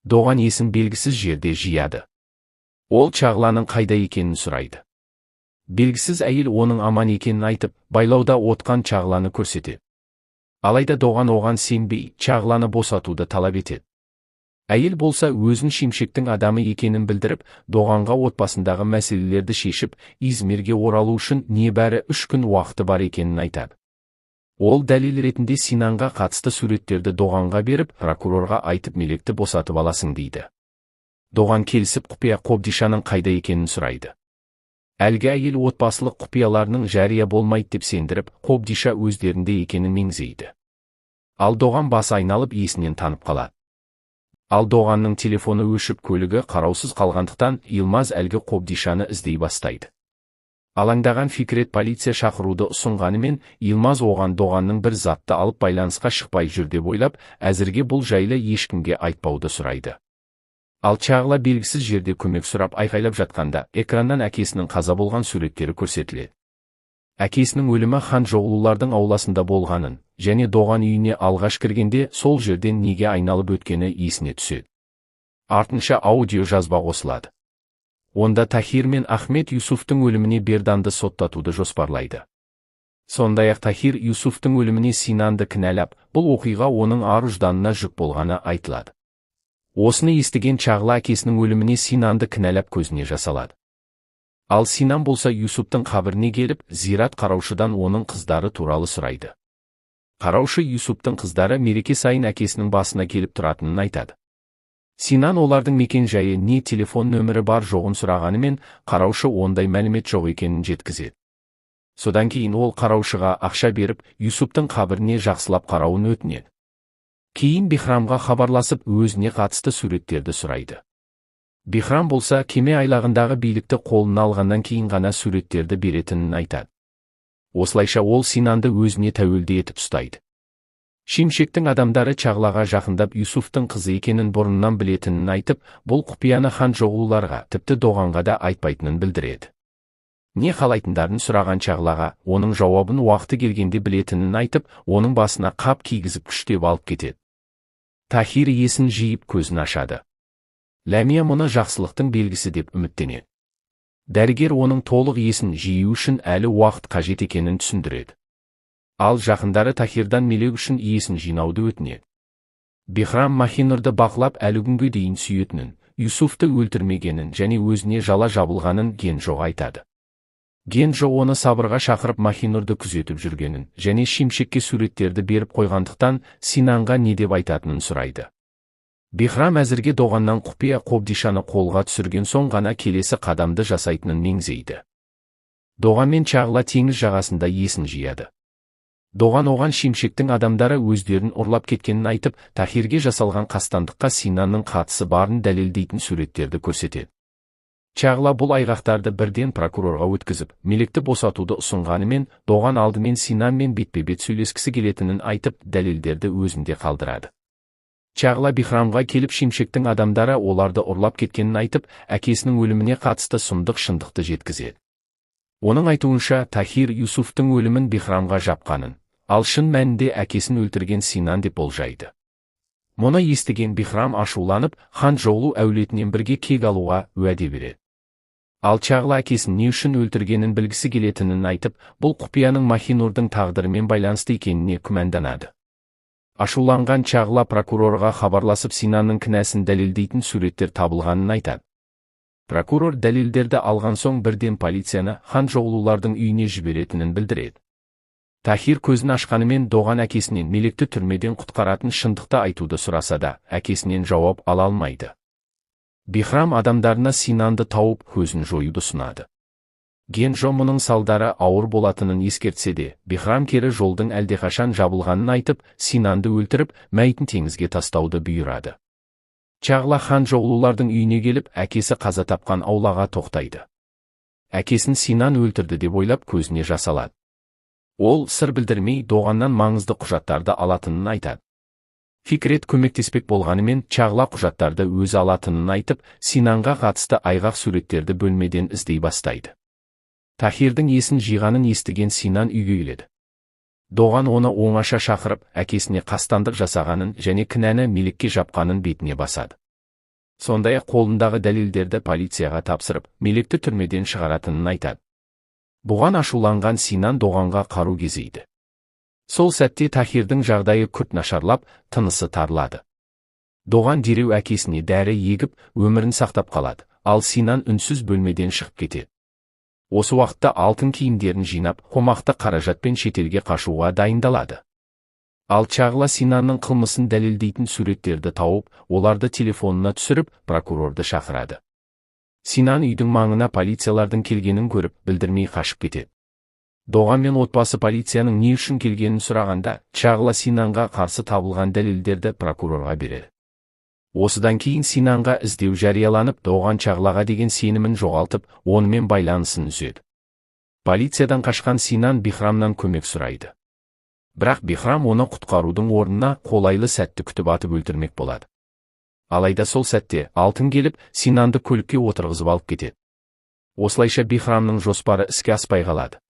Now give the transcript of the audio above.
Доған есін белгісіз жерде жияды. Ол Чағланың қайда екенін сұрайды. Белгісіз әйел оның аман екенін айтып, байлауда отқан Чағланы көрсетеді. Алайда Доған оған сенбей, Чағланы босатуды талап етеді. Әйел болса өзін Шимшектің адамы екенін білдіріп, Доғанға отбасындағы мәселелерді шешіп, Измирге оралу үшін небәрі 3 күн уақыты бар екенін айтады. Ол дәлел ретінде Синанға қатысты суреттерді Доғанға беріп, прокурорға айтып, Мелекті босатып аласың дейді. Доған келісіп, құпия Қобдишаның қайда екенін сұрайды. Әлгі әйел отбасылық құпияларының жария болмайды деп сендіріп, Қобдиша өздерінде екенін меңзейді. Ал Доған басы айналып, есінен танып қалады. Ал Доғанның телефоны өшіп, көлігі қараусыз қалғандықтан Йылмаз әлгі Қобдишаны іздей бастайды. Алаңдаған Фикрет полиция шақыруды ұсынғанымен, Йылмаз оған Доғанның бір затты алып байланысқа шықпай жүр деп ойлап, әзірге бұл жайлы ешкімге айтпауды сұрайды. Ал Чағла белгісіз жерде көмек сұрап айқайлап жатқанда, экраннан әкесінің қаза болған суреттері көрсетіледі. Әкесінің өлімі хан жоғлулардың ауласында болғанын және Доған үйіне алғаш кіргенде сол жерден неге айналып өткені есіне түседі. Артынша аудио жазба қосылады. Онда Тахир мен Ахмет Юсуфтың өліміне Берданды соттатуды жоспарлайды. Сондай-ақ Тахир Юсуфтың өліміне Синанды кінәлап, бұл оқиға оның ар-ұжданына жүк болғаны айтылады. Осыны естіген Чағла әкесінің өліміне Синанды кінәлап, көзіне жас алады. Ал Синан болса Юсуптың қабіріне келіп, зират қараушыдан оның қыздары туралы сұрайды. Қараушы Юсуптың қыздары мереке сайын әкесінің басына келіп тұратынын айтады. Синан олардың мекен жайы не телефон нөмірі бар жоғын сұрағанымен, қараушы ондай мәлімет жоқ екенін жеткізеді. Содан кейін ол қараушыға ақша беріп, Юсуптың қабіріне жақсылап қарауын өтінеді. Кейін Бихрамға хабарласып, өзіне қатысты суреттерді сұрайды. Бихрам болса кеме айлағындағы билікті қолына алғаннан кейін ғана суреттерді беретінін айтады. Осылайша ол Синанды өзіне тәуелді етіп ұстайды. Шимшектің адамдары Чағлаға жақындап, Юсуфтың қызы екенін бұрыннан білетінін айтып, бұл құпияны хан жоғлуларға, тіпті Доғанға да айтпайтынын білдіреді. Не қалайтындарын сұраған Чағлаға оның жауабын уақыты келгенде білетінін айтып, оның басына қап кигізіп, күштеп алып кетеді. Тахир есін жиып, көзін ашады. Ләмия мұны жақсылықтың белгісі деп үміттенеді. Дәрігер оның толық есін жию үшін әлі уақыт қажет екенін түсіндіреді. Ал жақындары Тахирдан Мелек үшін есін жинауды өтінеді. Бихрам Махинұрды бақылап, әлі күнге дейін сүйетінін, Юсуфты өлтірмегенін және өзіне жала жабылғанын Генжоға айтады. Генжо оны сабырға шақырып, Махинұрды күзетіп жүргенін және Шимшекке суреттерді беріп қойғандықтан Синанға не деп айтатынын сұрайды. Бихрам әзірге Доғаннан құпия Қобдишаны қолға түсірген соң ғана келесі қадамды жасайтынын меңзейді. Доған мен Чағла теңіз жағасында есін жияды. Доған оған Шимшектің адамдары өздерін ұрлап кеткенін айтып, Тахирге жасалған қастандыққа Синанның қатысы барын дәлелдейтін суреттерді көрсетеді. Чағла бұл айғақтарды бірден прокурорға өткізіп, Мелекті босатуды ұсынғанымен, Доған алдымен Синанмен бетпе-бет сөйлескісі келетінін айтып, дәлелдерді өзінде қалдырады. Чағла Бихрамға келіп, Шимшектің адамдары оларды ұрлап кеткенін айтып, әкесінің өліміне қатысты сұмдық шындықты жеткізеді. Оның айтуынша, Тахир Юсуфтың өлімін Бихрамға жапқанын, ал шын мәнінде әкесін өлтірген Синан деп болжайды. Мұны естіген Бихрам ашуланып, хан Жоғлу әулетінен бірге кек алуға уәде береді. Ал Чағла әкесін не үшін өлтіргенін білгісі келетінін айтып, бұл құпияның Махинурдың тағдырымен байланысты екеніне күмәнданады. Ашуланған Чағла прокурорға хабарласып, Синанның кінәсін дәлелдейтін суреттер табылғанын айтады. Прокурор дәлелдерді алған соң бірден полицияны хан Жоғлулардың үйіне жіберетінін білдіреді. Тахир көзін ашқанымен, Доған әкесінен Мелекті түрмеден құтқаратын шындықты айтуды сұраса да, әкесінен жауап ала алмайды. Бихрам адамдарына Синанды тауып, көзін жоюды ұсынады. Генжо мұның салдары ауыр болатынын ескертсе де, Бихрам кері жолдың әлдеқашан жабылғанын айтып, Синанды өлтіріп, мәйітін теңізге тастауды бұйырады. Чағла хан Жоғлулардың үйіне келіп, әкесі қаза тапқан аулаға тоқтайды. Әкесін Синан өлтірді деп ойлап, көзіне жас алады. Ол сыр білдірмей, Доғаннан маңызды құжаттарды алатынын айтады. Фикрет көмектеспек болғанымен, Чағла құжаттарды өзі алатынын айтып, Синанға қатысты айғақ суреттерді бөлмеден іздей бастайды. Тахирдің есін жиғанын естіген Синан үйге келеді. Доған оны оңаша шақырып, әкесіне қастандық жасағанын және кінәні Мелекке жапқанын бетіне басады. Сондай-ақ қолындағы дәлелдерді полицияға тапсырып, Мелекті түрмеден шығаратынын айтады. Бұған ашуланған Синан Доғанға қару кезейді. Сол сәтте Тахирдің жағдайы күрт нашарлап, тынысы тарылады. Доған дереу әкесіне дәрі егіп, өмірін сақтап қалады, ал Синан үнсіз бөлмеден шығып кетеді. Осы уақытта Алтын киімдерін жинап, қомақты қаражатпен шетелге қашуға дайындалады. Ал Чағла Синанның қылмысын дәлелдейтін суреттерді тауып, оларды телефонына түсіріп, прокурорды шақырады. Синан үйдің маңына полициялардың келгенін көріп, білдірмей қашып кетеді. Доған мен отбасы полицияның не үшін келгенін сұрағанда, Чағла Синанға қарсы табылған дәлелдерді прокурорға береді. Осыдан кейін Синанға іздеу жарияланып, Доған Чағлаға деген сенімін жоғалтып, онымен байланысын үзеді. Полициядан қашқан Синан Бихрамнан көмек сұрайды. Бірақ Бихрам оны құтқарудың орнына қолайлы сәтті күтіп, атып өлтірмек болады. Алайда сол сәтте Алтын келіп, Синанды көлікке отырғызып алып кетеді. Осылайша Бихрамның жоспары іске аспай қалады.